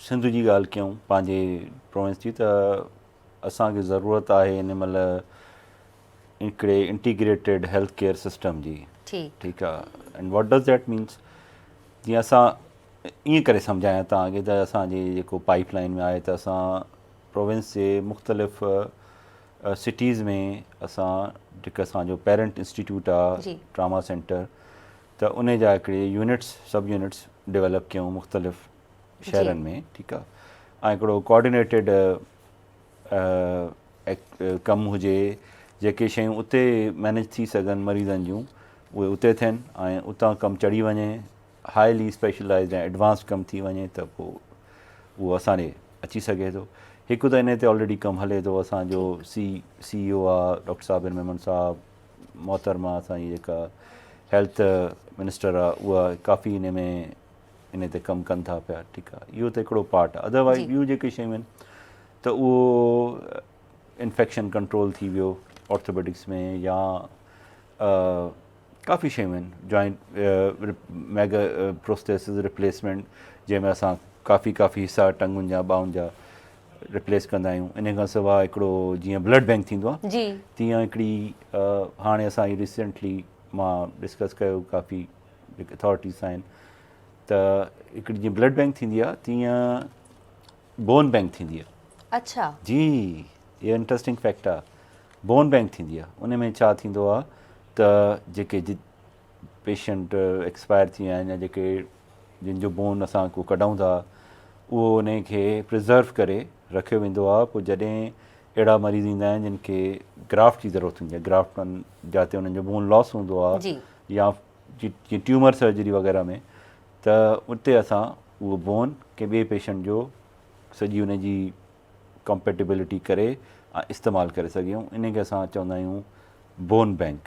سنڌ جي ڳالهه ڪيون، پنهنجي پروونس جي، ته اسان کي ضرورت آهي هن مهل هڪڙي انٽيگريٽيڊ هيلٿ ڪيئر سسٽم جي. ٺيڪ آ. And what does that means? جيئن اسان ائين ڪري سمجهايان توهان کي ته اسان جي جيڪو پائپ لائن ۾ آهي ته اسان پروونس جي مختلف سٽيز ۾ اسان جيڪا اسان جو پيرنٽ انسٽيٽيوٽ آ، ٽراما سينٽر، ته ان جا هڪڙي يونٽس، سب يونٽس ڊيولپ ڪيون مختلف شهرن ۾، ٺيڪ آ، ۽ هڪڙو ڪوآرڊينيٽيڊ ڪم هجي. جيڪي شيون اتي مينيج ٿي سگهن مريضن جون، اهي اتي ٿين ۽ اتان ڪم چڙهي وڃي، هائلي اسپيشلائزڊ ۽ ايڊوانس ڪم ٿي وڃي ته پوء اهو اسان ڏي اچي سگهي ٿو. هڪ ته ان تي آلريڊي ڪم هلي ٿو. اسان جو سي سي او آ ڊاڪٽر صابر ميمڻ صاحب، محترمه اسان جي جيڪا هيلٿ منسٽر آ، اها ڪافي ان ۾ ان تي ڪم ڪن ٿا پيا. ٺيڪ آ، اهو ته هڪڙو پارٽ آ. ادروائز ٻيون جيڪي شيون آهن ته اهو انفيڪشن ڪنٽرول ٿي ويو آرٿوپيڊڪس ۾ يا ڪافي شيون آهن، جوائنٽ ميگا پروستيسز ريپليسمينٽ، جنهن ۾ اسان ڪافي ڪافي حصا ٽنگن جا، ٻانهن جا ريپليس ڪندا آهيون. ان کان سواء هڪڙو جيئن بلڊ بينڪ ٿيندو آهي، تيئن هڪڙي هاڻي اسان ريسنٽلي مان ڊسڪس ڪيو ڪافي جيڪي اٿارٽيز آهن ته هڪڙي جيئن بلڊ بينڪ ٿيندي آهي، تيئن بون بينڪ ٿيندي آهي. جي، اهو انٽرسٽنگ فيڪٽ آهي. بون بينڪ ٿيندي آهي، ان ۾ ڇا ٿيندو آهي ته جيڪي پيشنٽ ايڪسپائر ٿي ويا آهن يا جيڪي جن جو بون اسان ڪو ڪڍون ٿا، اهو ان کي پرزرو ڪري رکيو ويندو آهي. پوء جڏهن اهڙا مريض ايندا آهن جن کي گرافٽ جي ضرورت هوندي آهي، گرافٽ جاتي انهن جو بون لاس هوندو آهي يا جيئن ٽيومر سرجري وغيره ۾، ته اتي اسان اهو بون ڪنهن ٻئي پيشنٽ جو سڄي ان جي ڪمپيٽيبلٽي ڪري استعمال ڪري سگهيون. ان کي اسان چوندا آهيون بون بينڪ.